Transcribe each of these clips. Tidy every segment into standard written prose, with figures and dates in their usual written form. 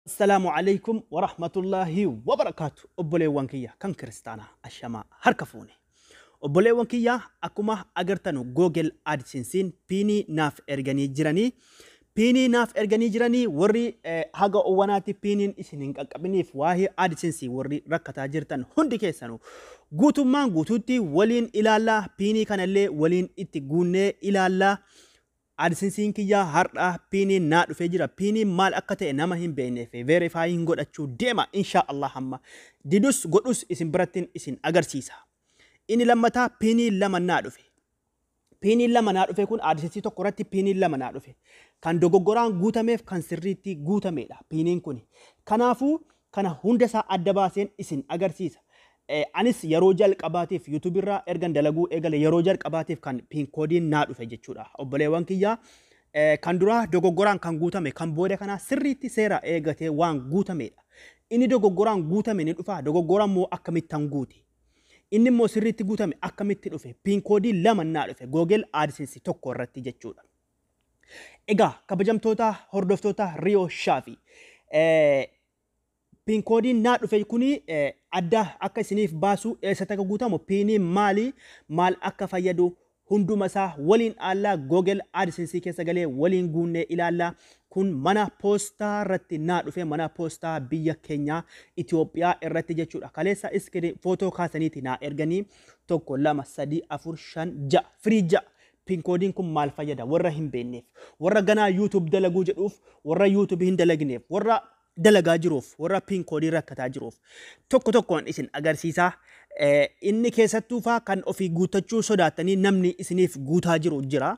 Assalaamu alaikum warahmatullaahi wabarakaatu. Obboleewwan kiyya kan kiristaanaa, ashamaa, harka fuune. Obboleewwan kiyya, akkuma agartanu Google AdSense'n PIN naaf erganii jiranii. PIN naaf erganii jiranii, warri haga owwanaatti PINiin isin hin qaqqabiniif, waa'ee AdSense warri rakkataa jirtan hundi keessanuu guutummaan guutuutti waliin ilaallaa, PIN kanallee waliin itti guunnee ilaallaa. AdSense'n kiyya har'a PINiin naa dhufee jira. PINiin maal akka ta'e nama hin beekneef verify hin godhachuu deema, insha Allah. Hamma didus godhus isin birattiin isin agarsiisa. Inni lammataa PINiin lama naa dhufe. PINiin lama naa dhufe kun AdSense tokko irratti PINiin lama naa dhufe. Kan dogoggoraan guutameef kan sirriitti guutamedha PINiin kun. Kanaafuu kana hunda isaa adda baaseen isin agarsiisa. Anis yeroo jalqabaatiif YouTube irraa ergan dalaguu eegale yeroo jalqabaatiif kan PIN codeiin naa dhufe jechuudha. Obboleewwan kiyyaa, kan duraa dogoggoraan kan guutame, kan booda kanaa sirriitti seera eegatee waan guutamedha. Inni dogoggoraan guutame ni dhufa, dogoggoraan immoo akkamittan guute? Inni immoo sirriitti guutame akkamitti dhufe? PIN code lama naa dhufe Google AdSense tokko irratti jechuudha. Egaa kabajamtoota hordoftoota Riyoo Shaafi, PIN codeiin naa dhufe kuni adda akka isiniif baasu, eessatti akka guutamu, PINiin maali, maal akka fayyadu hunduma isaa waliin ilaallaa. Google AdSense keessa galee waliin guunnee ilaallaa. Kun mana poostaa irratti naa dhufe, mana poostaa biyya keenyaa Itoophiyaa irratti jechuudha. Kaleessa screen footoo kaasaniiti naa erganii, tokko, lama, sadii, afur, shan, ja'a, firii ja'a. PIN codeiin kun maal fayyada warra hin beekneef, warra ganaa YouTube dalaguu jedhuuf, warra YouTube hin dalagneef, warra dalagaa jiruuf, warra PIN code rakkataa jiruuf tokko tokkoon isin agarsiisaa. Inni keessattuu faa kan ofii guuttachuu sodaattanii namni isiniif guutaa jiru jira.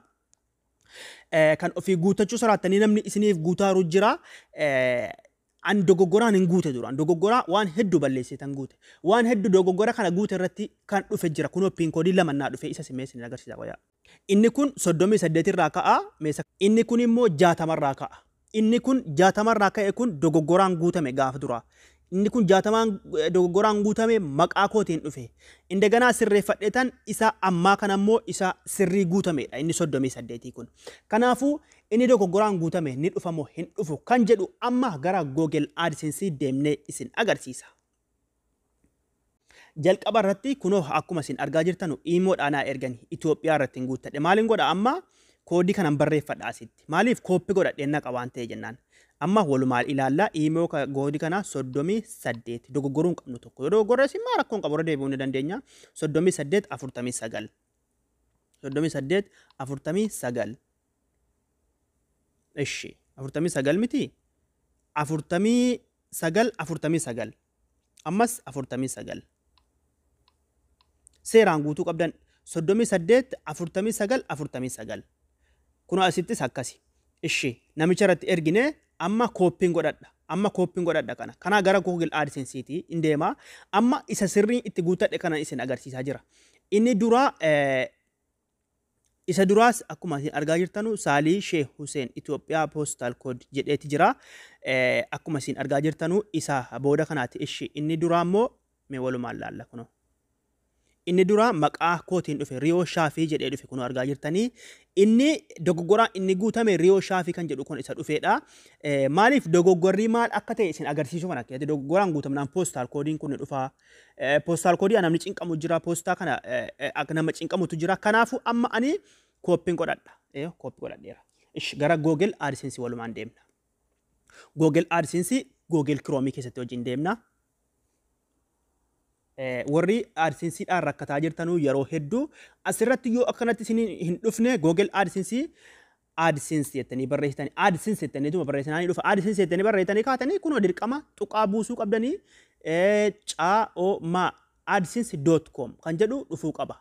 Kan ofii guuttachuu sodaattanii namni isiniif guutaaru jira. An dogoggoraan hin guute duraan. Dogoggoraa waan hedduu balleessitan guute. Waan hedduu dogoggora kana guute irratti kan dhufe jira. Kunoo PIN code lama naa dhufe, isa simee isin agarsiisa qoyaa. Inni kun 38 irraa ka'a. Inni kun immoo 60 irraa ka'a. Inni kun 60 irraa ka'e kun dogoggoraan guutame gaafa duraa. Inni kun 60n dogoggoraan guutame maqaa kootiin dhufe. Indaganaa sirreeffadheetan isa ammaa kana immoo isa sirrii guutamedha inni 38 kun. Kanaafuu inni dogoggoraan guutame ni dhufamoo hin dhufu kan jedhu amma gara Google AdSense deemnee isin agarsiisa. Jalqaba irratti kunoo akkuma isin argaa jirtanu iimoodhaan naa ergani, Itoophiyaa irratti hin guuttadhe. Maaliin godha amma? Koodii kanan barreeffadha asitti. Maaliif copy godhadheen naqa waan ta'e jennaan. Amma walumaan ilaallaa, iimoo koodii kana 38, dogoggoruu hin qabnu tokko. Yoo dogoggorrees immoo rakkoon qabu, irra deebi'uu ni dandeenya. 38 49. 38 49. Ishi, 49 miti? 49 49. Ammas 49. Seeraan guutuu qabdan, 38 49 49. Kun asittis akkasi. Ishi, namicha irratti ergine, amma copyn godhadha. Amma copyn godhadha kana. Kanaa gara Google AdSenseeti in deema. Amma isa sirrii itti guuttadhe kana isin agarsiisaa jira. Inni dura isa duraas akkuma isin argaa jirtanu Saalii Sheekh Hussein Itoophiyaa postal code jedheeti jira. Akkuma isin argaa jirtanu isa booda kanaati. Ishi, inni duraa immoo mee walumaan laalla kunoo. Inni dura maqaa kootiin dhufe, Riyoo Shaafii jedhee dhufe, kunoo argaa jirtanii. Inni dogoggoraan inni guutame Riyoo Shaafii kan jedhu kun isa dhufeedha. Maaliif dogoggorri maal akka ta'e isin agarsiisuu kana keessatti dogoggoraan guutamnaan postal codeiin kun ni dhufa. Postal code namni cinqamu jira. Poostaa kana akka nama cinqamutu jira. Kanaafuu amma ani copyn godhadha. Copy godhadheera. Ish, gara Google AdSense walumaan deemna. Google AdSense Google Chrome keessatti wajjin deemna. Warri AdSenseedhaan rakkataa jirtanuu yeroo hedduu asirratti yoo akkanatti isin hin dhufne, Google AdSense, AdSense jettanii barreessitanii, AdSense jettanii barreessanii dhufa. AdSense jettanii barreessitanii kaatanii kunoo dirqama tuqaa buusuu qabdanii, c o m adsense.com kan jedhu dhufuu qaba.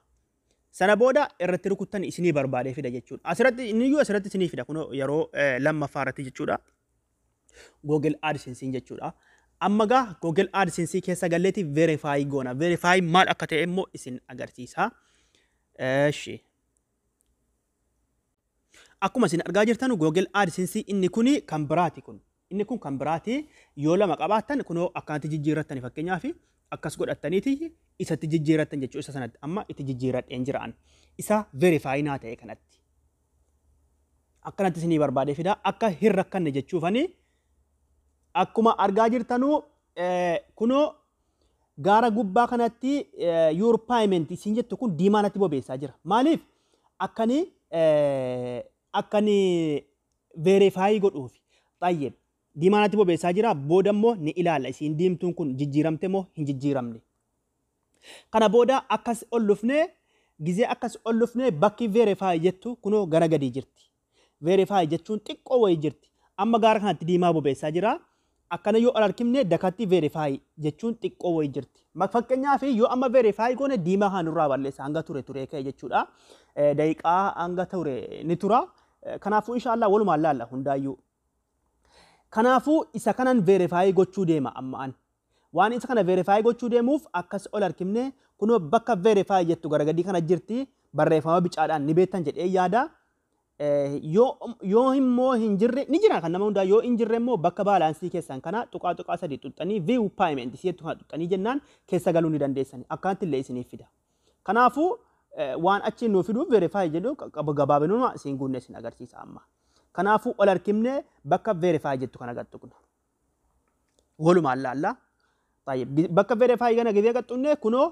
Sana booda irratti rukuttan isinii barbaadee fida jechuudha. Asirratti inni iyyuu asirratti isinii fida kunoo yeroo lammaffaa irratti jechuudha. Google AdSense jechuudha. Amma gaa Google AdSense keessa galleeti verify goona. Verify maal akka ta'e immoo isin agarsiisa. Eshi. Akkuma isin argaa jirtan Google AdSense inni kuni kan biraati kun. Inni kun kan biraati. Yoo lama qabaattan kunoo akkanatti jijjiirrattani, fakkeenyaaf akkas godhattaniiti isatti jijjiirrattan jechuu, isa sanatti amma itti jijjiirradheen jiraan. Isa verify naa ta'e kanatti. Akkanatti isinii barbaadee fida, akka hin rakkanne jechuufani. Akkuma argaa jirtanuu, kunoo gaara gubbaa kanatti "Your payment" isin jettu kun diimaa natti bobeessaa jira. Maaliif? Akkanii verify godhuufi. Xayyee, diimaa natti bobeessaa jira. Booda immoo ni ilaalla, isiin diimtuun kun jijjiiramte moo hin jijjiiramne. Kana booda akkas ol dhufnee, gizee akkas ol dhufnee, bakki "verify" jettu kunoo gara gadii jirti. "Verify" jechuun xiqqoo wayii jirti. Amma gaara kanatti diimaa bobeessaa jira. Akkana yoo ol harkifne dakatti "verify" jechuun xiqqoo wayii jirti. Fakkeenyaaf, yoo amma verify goone diimaa kana nurraa balleessa, hanga ture turee ka'e jechuudha. Daqiiqaa hanga ture ni tura. Kanaafuu inshaallah walumaan laalla hundaayyuu. Kanaafuu isa kanan verify gochuu deema amma an. Waan isa kana verify gochuu deemuuf akkas ol harkifne, kunoo bakka "verify" jettu gara gadii kana jirti, barreeffama bicaadhaan ni beektan jedhee yaada. Yoo immoo hin jirre, ni jira kan nama hundaa, yoo hin jirre immoo bakka balance keessan kana tuqaa tuqaa sadii xuxxanii, "view payment" jettu kana xuxxanii jennaan keessa galuu ni dandeessani. Akkanatti illee isiniif fida. Kanaafuu waan achiin nuu fiduuf "verify" jedhu gabaabinuma isin guunne isin agarsiisa amma. Kanaafuu ol harkifne bakka "verify" jettu kana gad tuqna. Walumaan laalla. Bakka "verify" kana gidee qaxxunne, kunoo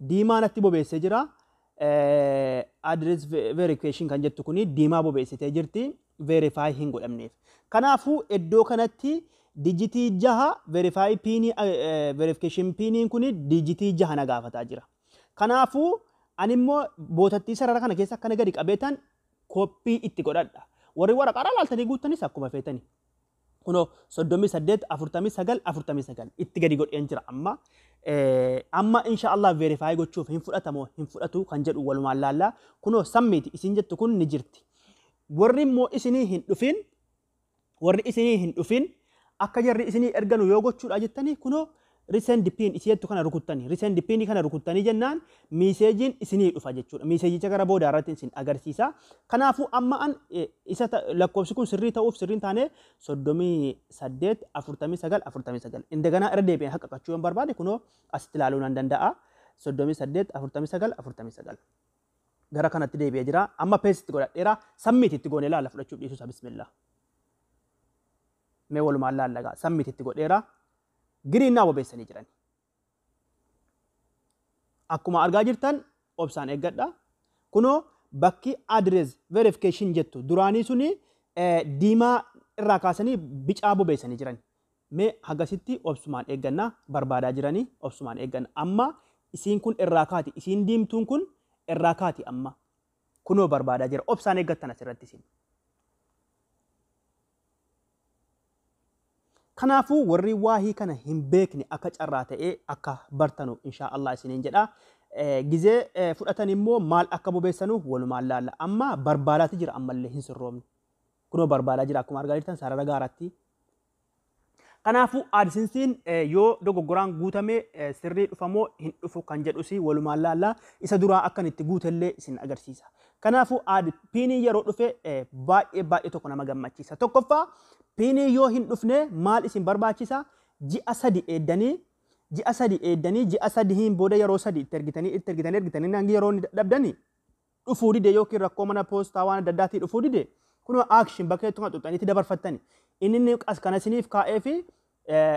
diimaa natti bobeessee jira. "Address verification" kan jettu kuni diimaa bobeessitee jirti, verify hin godhamneef. Kanaafuu iddoo kanatti digit 6 verify PIN, verification PINiin kuni digit 6 na gaafataa jira. Kanaafuu ani immoo bootattii sarara kana keessa akkana gadi qabeetan copy itti godhadha. Warri waraqaarraa laaltanii guuttanis akkuma feetani. Kunoo 38 49 49 itti gadi godheen jira amma. Amma insha Allah verify gochuuf hin fudhatamoo hin fudhatu kan jedhu walumaan laallaa. Kunoo "submit" isin jettu kun ni jirti. Warri immoo isinii hin dhufin, warri isinii hin dhufin, akka jarri isinii erganu yoo gochuudha jettanii, kunoo "resend PIN" isii jettu kana rukuttanii, "resend PIN" kana rukuttanii jennaan messageiin isinii dhufa jechuudha. Messageicha gara boodaa irratti isin agarsiisa. Kanaafuu amma an isa lakkoofsi kun sirrii ta'uuf sirrii hin taane, 38 49 49 indaganaa irra deebi'een haqa qachuu yoon barbaade, kunoo asitti ilaaluu nan danda'a. 38 49 49 gara kanatti deebi'ee jira. Amma paste godhadheera. Submit itti goonee ilaalla fudhachuuf dhiisuusa, bismillah. Mee walumaan laallagaa, submit itti godheera. Green naa bobeessanii jiran. Akkuma argaa jirtan obsaan eeggadha. Kunoo bakki "address verification" jettu duraanii suni diimaa irraa kaasanii bicaa bobeessanii jiran. Mee hagasitti obsumaan eegganna, barbaadaa jiranii, obsumaan eegganna. Amma isiin kun irraa kaati. Isiin diimtuun kun irraa kaati amma. Kunoo barbaadaa jira. Obsaan eeggattan asirratti isin. Kanaafuu warri waahii kana hin beekne akka carraa ta'ee akka bartanu inshaa Allah isiniin jedha. Gizee fudhatan immoo maal akka bobeessanu walumaan laalla. Amma barbaadaati jira, ammallee hin sirroomne. Kunoo barbaadaa jira akkuma argaa jirtan sarara gaaratti. Kanaafuu AdSensiin yoo dogoggoraan guutame sirrii dhufamoo hin dhufu kan jedhus walumaan laalla. Isa duraa akkan itti guutellee isin agarsiisa. Kanaafuu PINii yeroo dhufe baay'ee baay'ee tokko nama gammachiisa. Tokkoffaa, PINii yoo hin dhufne maal isin barbaachisa? Ji'a 3 eeddanii, ji'a 3 eeddanii, ji'a 3n booda yeroo 3 itti ergitanii, itti ergitanii, ergitanii, hangi yeroo inni dadhabdanii dhufuu dide yookiin rakkoo mana poostaa waan adda addaatii dhufuu dide, kunoo "action" bakka itti xuxxaniitti dabarfattani. Inni inni as kana isiniif kaa'ee fi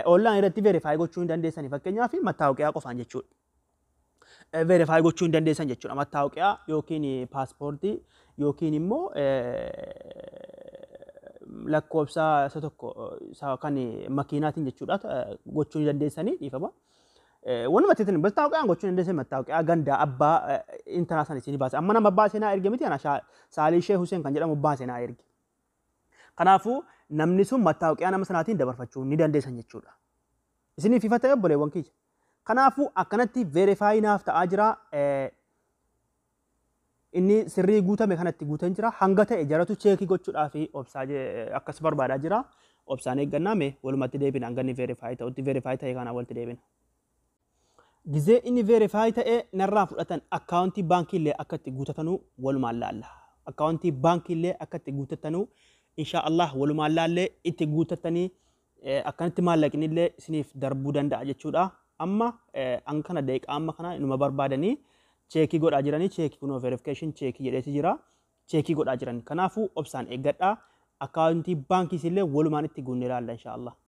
online irratti verify gochuu hin dandeessani, fakkeenyaaf mattaawoqiyaa qofaan jechuudha. Verify gochuu hin dandeessan jechuudha. Mattaawoqiyaa yookiin paaspoortii yookiin immoo lakkoofsa isa tokko isa kan makiinaatiin jechuudha gochuu ni dandeessanii, dhiifama. Wanuma ittiin mattaawoqiyaan gochuu hin dandeessan, mattaawoqiyaa gandaa abbaa intanaa sana isinii baase. Amma nama abbaa seenaa erge miti, ana Saalii Shee Huseen kan jedhamu abbaa seenaa erge. Kanaafuu namni sun mattaawoqiyaa nama sanaatiin dabarfachuu ni dandeessan jechuudha. Isiniif ifa ta'e, obboleewwan kiyya. Kanaafuu akkanatti verify naaf ta'aa jira. Inni sirrii guutame kanatti guuteen jira. Hanga ta'e jaratu check gochuudhaaf obsaa akkas barbaadaa jira. Obsaan eeggannaa, mee walumatti deebina hanga inni verify ta'utti, verify ta'e kana walitti deebina. Gizee inni verify ta'e narraa fudhatan, akkaawuntii baankii illee akka itti guutatanuu walumaan laalla. Akkaawuntii baankii illee akka itti guutatanuu insha Allah walumaan laallee itti guutatanii akkanatti maallaqni illee isiniif darbuu danda'a jechuudha. Amma an kana daqiiqaa amma kana inuma barbaadanii check godhaa jiranii, check kunoo "verification check" jedheeti jira. Check godhaa jiran. Kanaafuu obsaan eeggadhaa. Akkaawuntii baankiis illee walumaan itti guunnee ilaalla insha Allah.